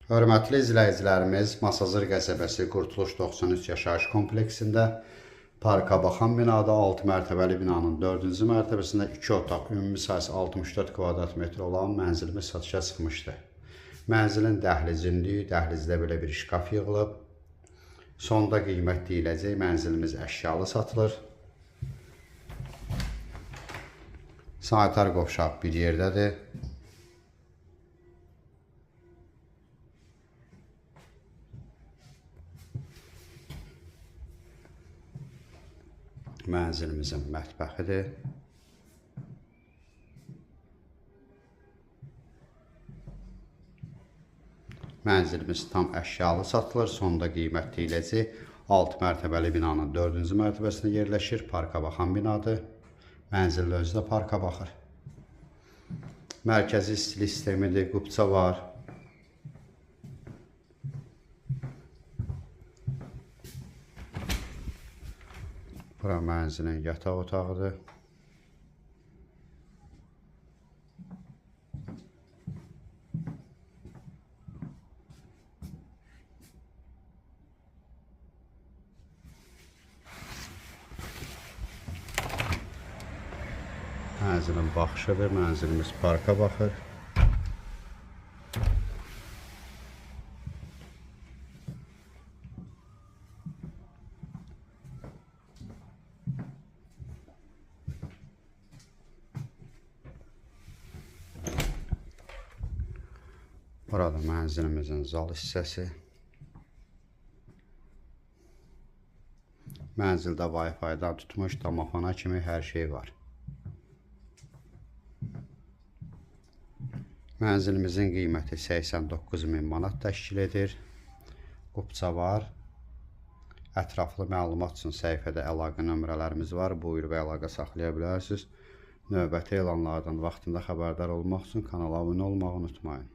Hörmətli izləyicilərimiz, Masazır qəsəbəsi Qurtuluş 93 yaşayış kompleksində parka baxan binada 6 mərtəbəli binanın 4-cü mərtəbəsində 2 otaq, ümumi sahəsi 64 kvadrat metr olan mənzilimiz satışa çıxmışdı. Mənzilin dəhlizində, dəhlizdə belə bir şkaf yığılıb. Sonda qiymət deyiləcək, mənzilimiz əşyalı satılır. Sanitar qovşaq bir yerdədir. Mənzilimizin mətbəxidir. Mənzilimiz tam əşyalı satılır. Sonda qiymət deyiləcək. 6 mərtəbəli binanın 4-cü mərtəbəsində yerləşir. Parka baxan binadır. Mənzilin özü də parka baxır. Mərkəzi istilik sistemidir. Qupça var. Bura mənzilin yataq otağıdır. Mənzilin baxışıdır. Mənzilimiz parka baxır. Burada mənzilimizin zal hissəsi. Mənzildə Wi-Fi-dan tutmuş damafona kimi hər şey var. Mənzilimizin qiyməti 89.000 manat təşkil edir. Qupça var. Ətraflı məlumat üçün səhifədə əlaqə nömrələrimiz var. Buyur və əlaqə saxlaya bilərsiniz. Növbəti elanlardan vaxtında xəbərdar olmaq üçün kanala abunə olmağı unutmayın.